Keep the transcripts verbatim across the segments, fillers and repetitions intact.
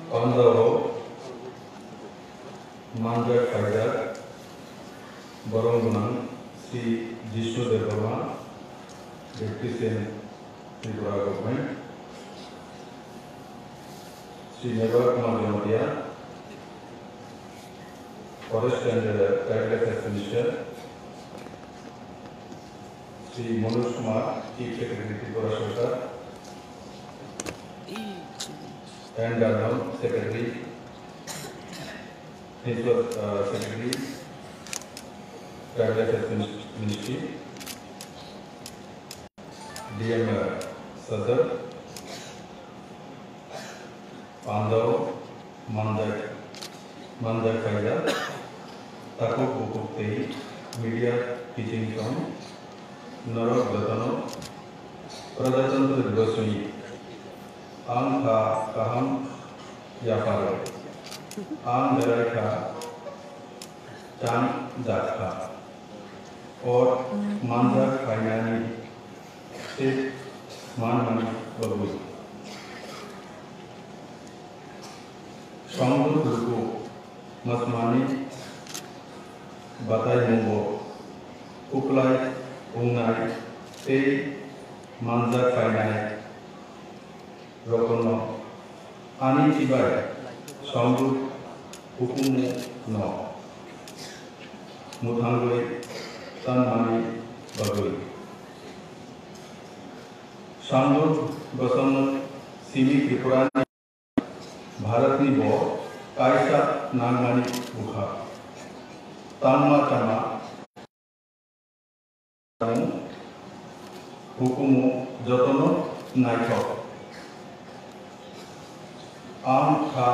Pandao manjak khaijak borong gwnang Sri Jishnu Debbarma, Deputy C M Tripura Government, Sri Meghwal Kumar Jamatia, Forest and Wildlife Affairs Minister, Sri Manoj Kumar, Chief Secretary Tripura Sarkar, and Darnam, Secretary, Principal uh, Secretary, Wildlife Affairs Ministry, D M Sadar, Pandao, Manjak, Manjak Khaijak, Takhuk Bukhuk tei Media Teaching Song, Norok Jotono, Prajatantra Divasni, Ang Kha Kaham Yapharo, Ang Berai Kha Chang Jakha, Or Manjak Khainani, Sip Manmani Bagwi. Songduk luku masmani batai mungbo kuklai ungnai tei manjak painai rokono ani chibai songduk hukumu no muthangwi tanmani bagwi. Songduk bosong simi Tripurani Bharatni bo kaisa nangmani bwkha. Tangma chama hukumu jotono naithok. Ang kha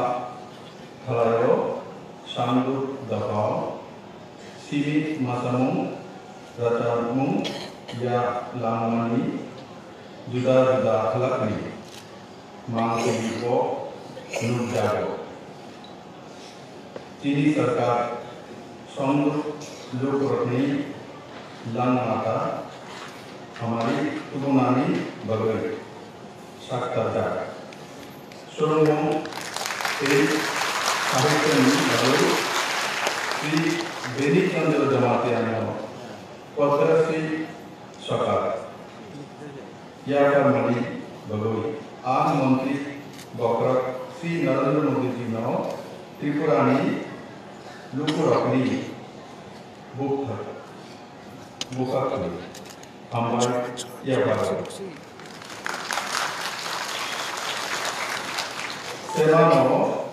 khlaio sangduk dophao simi masamung rwchapmung ya langmani juda juda halakni mangtwi bo nukjago. Chini sarkar songduk lukurokni langmata hamari tubunani bagwi saktarjak. Swrwngmung tei sahityani bagwi Sri Beni Chandra Jamatiano Padma Shri Sarkar yapharmani bagwi ang Montri Bokhorok Sri Narendra Modi ji no Tripura ni lukurokni bukha bukha khwlwi hambai yapharo. Semano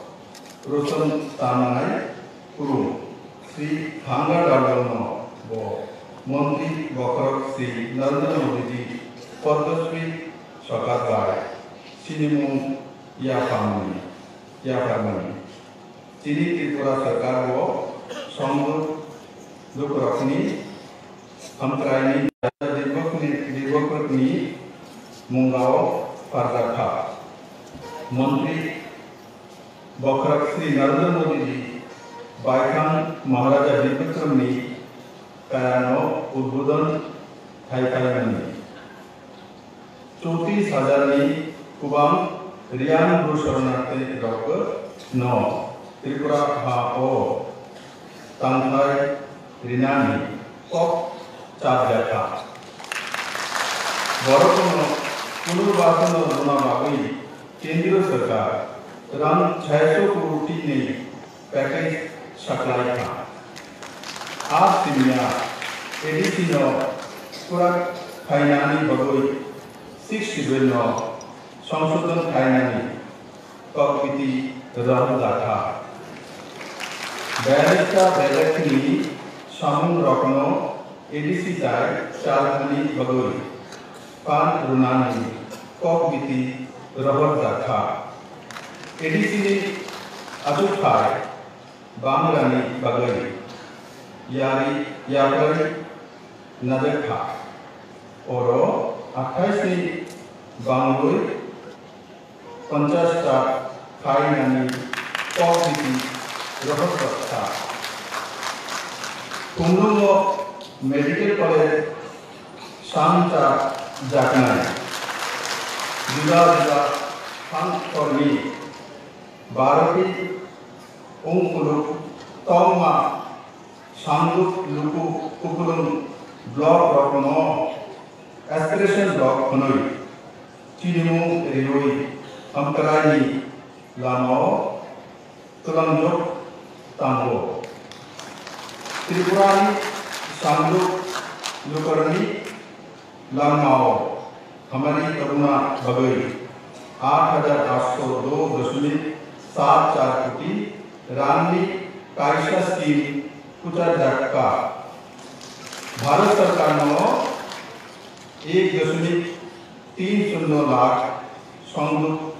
Rosong tanai kuru Sri Thanga Darwalno bo Montri Bokhorok Sri Narendra Modi ji Padma Shri Sarkar bai sinimung yapharmani yapharmani. Chini Tripura Sarkar bo songduk lukurokni hamkraini dirbokrokni mungao parjakha. Montri Bokhorok Sri Narendra Modi ji Baithang Maharaja Bir Bikramni kayano udbodon khai paimani. Chowtris hajar ni kubang Riang Bru Sharanarthi rok no Tripura ha o tangthai rinani kok chapjakha. Borokno punurbasan rwna bagwi Kendriya Sarkar rang chaiso koti ni package saklai kha. A simya A D C no kwrak phainani bagwi sixth schedule no songsodhon khainani kokbiti rohorjakha. Barista Bebekni samungrokno A D C tai chalthani bagwi pan rwnani kokbiti rohorjakha. A D C ni achukthai bangrani bagwi yari yapharwi najakha. Oro athais ni bangwi ponchash ta khainani kokbiti rohorjakha. Khumlungo Medical College samcha jaknai juda juda phankhorni Bharati Ungkuluk Tongma Sangduk Luku Kupulung block rokno aspiration block hwnwi chinimu riwi hamkraini lamao twlangjak tango. Tripurani Sangduk Lukurni langmao hamari tabuna bagwi aat hajar aatso do dashmik saat char koti rangni kaisa scheme kuchar jakka. Bharat Sarkarno ek dashmik tin shunyo lakh Sangduk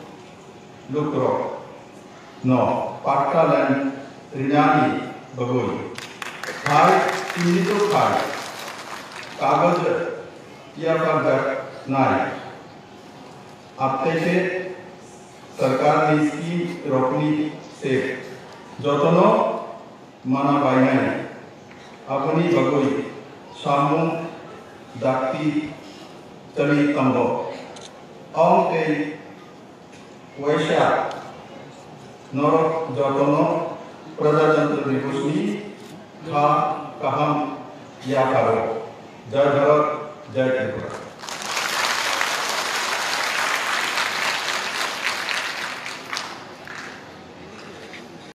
lukurokno patta land rinani bagwi hai chinito khai kagoj yapharjaknai. Abteke sarkarni scheme rokni se jotono mana bainai. Aboni bagwi samung dakti chali tongo. Ong tei waisa norok jotono Prajatantra Divasni kha kaham yapharo. Jai Bharat, Jai Tripura.